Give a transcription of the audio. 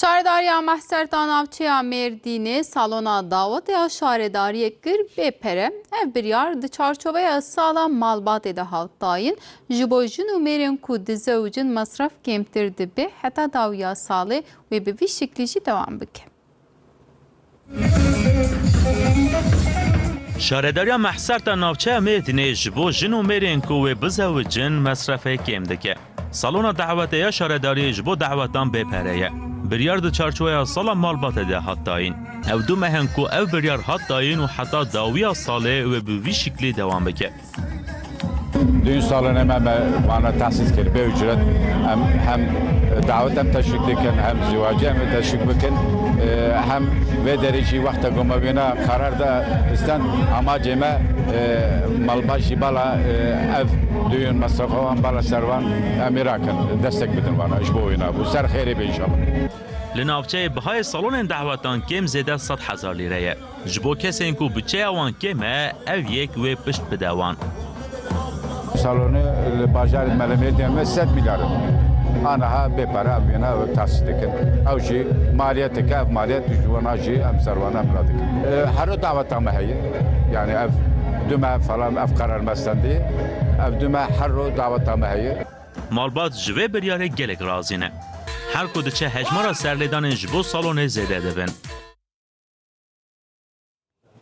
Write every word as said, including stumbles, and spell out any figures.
Şaredariya Mehserta Navçeya Mêrdînê salona dawetê ya şaredariyê kir bê pere. Ev biryar di çarçoveya sala malbatê de hat dayîn. Ji bo jin û mêrên ku dizewicin mesref kêmtir dibe, heta dawiya salê wê bi vî şiklî jî dewam bike. Şaredariya Mehserta Navçeya Mêrdînê ji bo jin û mêrên ku wê bizewicin mesrefê kêm dike. Salona dawetê ya şaredariyê ji bo dawetan bê pere ye. Biryar di çarçoveya sala malbatê de hat dayîn. Ew du meh in ku ev biryar hat dayîn û heta dawiya salê wê bi vî şiklî dewam bike. Düğün salonê me, me vana tahsis kir bê ücret. Em hem davet em teşvik dikin, hem zîwacê em teşvik bikin. E, hem vê derê jî wexta ku me wêna karar da istan, amacê me, e, malbat jî bala, e, ev düğün mesrefa wan bala ser wan em ê rakin, destek bidin vana, ji bo wêna bû. Ser xêrê be inşallah. Li navçeyê bihayê salonên dawetan kêm zêde sed hezar lîre ye. Ji bo kesên ku budçeya wan kêm e, ev yek wê pişt bide wan. Salonê li bajarê me li Mêrdînê me sed milyar in. Aniha bê pere em wêna tahsis dikin. Ew jî maliyeteke, ev maliyet ji wana jî em ser wana em radikin. E, hero daweta me heye. Yani ev du meh falan ev karar me stendî. Ev du meh hero daweta me heye. Malbat ji vê biryarê gelek razî ne. Her ku diçe hejmara serlêdanên ji bo salonê zêde dibin.